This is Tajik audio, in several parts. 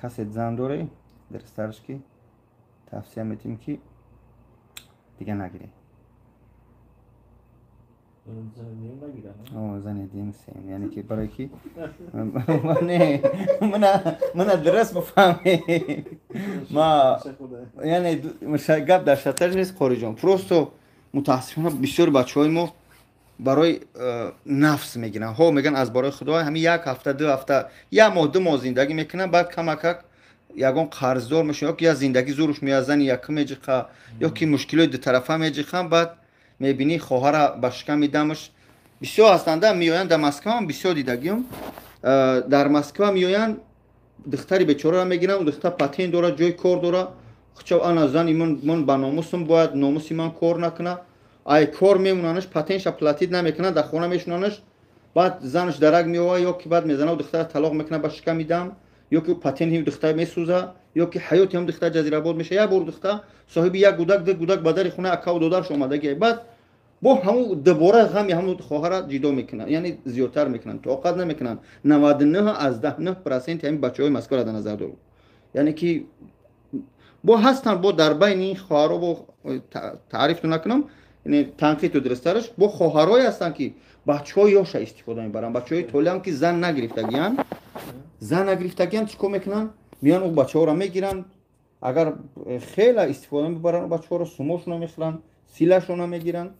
Касе зан доре, дурусттараш ки тавсия метиҳем, ки дига нагирем. Зани дим сем, яъне ки барое ки не, мана дуруст бифаҳмем, ма яъне гап дар шатар нест, қориҷон. Просто мутаассифона бисёри бачаҳои мо барои нафс мегиранд. Ҳо, мегӯянд, аз барои худо ҳамин як ҳафта, 2 ҳафта, як моҳ, 2 моҳ зиндагӣ мекунанд, баъд камакак ягон қарздор мешавад, ё ки я зиндагӣ зуруш меояд, зани якум меҷиқа, ё ки мушкилои дутарафа меҷиқанд, баъд мебинӣ, хоҳара ба шиками дамаш. Бисёр ҳастанда, меоянд дар Москва, бисёр дидагиём, дар Москва меоянд, духтари бечораро мегиранд. Духтар патент дора, ҷои кор дора. Хуча, ана зани ман ба номусам, бояд номуси ман кор накуна. Ай кор мемонанаш, патентша платить намекунад, дар хона мешунанаш. Баъд занаш дарак меова, ё ки баъд мезана, духтара талоқ мекунад ба шиками дам, ё ки патенти духтар месӯза, ё ки ҳаёти ҳам духтар ҷазирабод меша. Як бор духтар соҳиби як гудак, ду гудак, ба дари хона акаву додарш омадагӣ, баъд бо ҳамун дубора ғами ҳамун хоҳара ҷидо мекунанд, яъне зиёдтар мекунанд, тоқат намекунанд. 99,9 проценти ҳамин бачаҳои Москваро дар назар дорам. Яъне ки бо ҳастанд, бо дар байни ин хоҳаро бо таърифту накунам, танқиду дурусттараш, бо хоҳарое ҳастанд, ки бачаҳои ёша истифода мебаранд. Бачаҳои толиам, ки зан нагирифтагиянд, зан нагирифтагиянд, чӣ кор мекунанд? Меян, ӯ бачаҳоро мегиранд, агар хела истифода мебаранд бачаҳоро, сумошона мехӯранд, силашона мегиранд.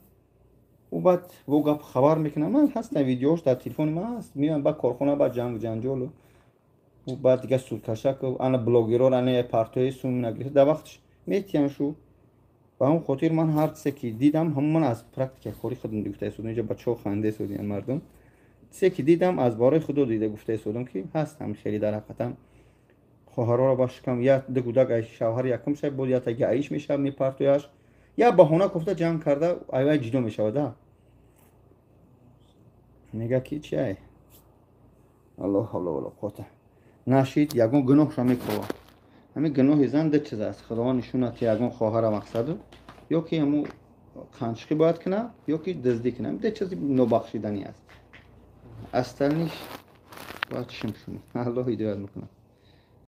Ӯ баъд бо гап хабар мекунанд. Ман ҳастам, видеош дар телефони ман ҳаст. Меоянд ба корхона, ба ҷанг ҷанҷолу, баъд дига судкашак, ана блогерор, ана партои сум нагирифта, дар вақтш метиҳанд шу. Ба ҳамон хотир ман ҳар чизе ки дидам, ҳамон ман аз практика кори худам гуфта истодам. Инҷа бачаҳо ханда истодиянд, мардум. Чизе ки дидам, аз бораи худо дида гуфта истодам, ки ҳастам хеле дар ҳақиқатан хоҳарора ба шикам як ду гудак шавҳари якум шаб боз ятаги аиш мешавад, мепартояш, як баҳона кофта, ҷанг карда, айвай ҷидо мешавад. А мега ки чи ай, алло ҳавла вала қуввата нашид, ягон гуноҳша мекова. Ҳамин гуноҳи зан ду чиз аст. Худованд нишонад, ки ягон хоҳара мақсаду ё ки ҳамун қанчиқӣ бояд кунад, ё ки дуздӣ кунад. Ду чизи нобахшиданӣ аст. Остальныйш бояд шим шуни. Аллоҳ ҳидоят мекунад.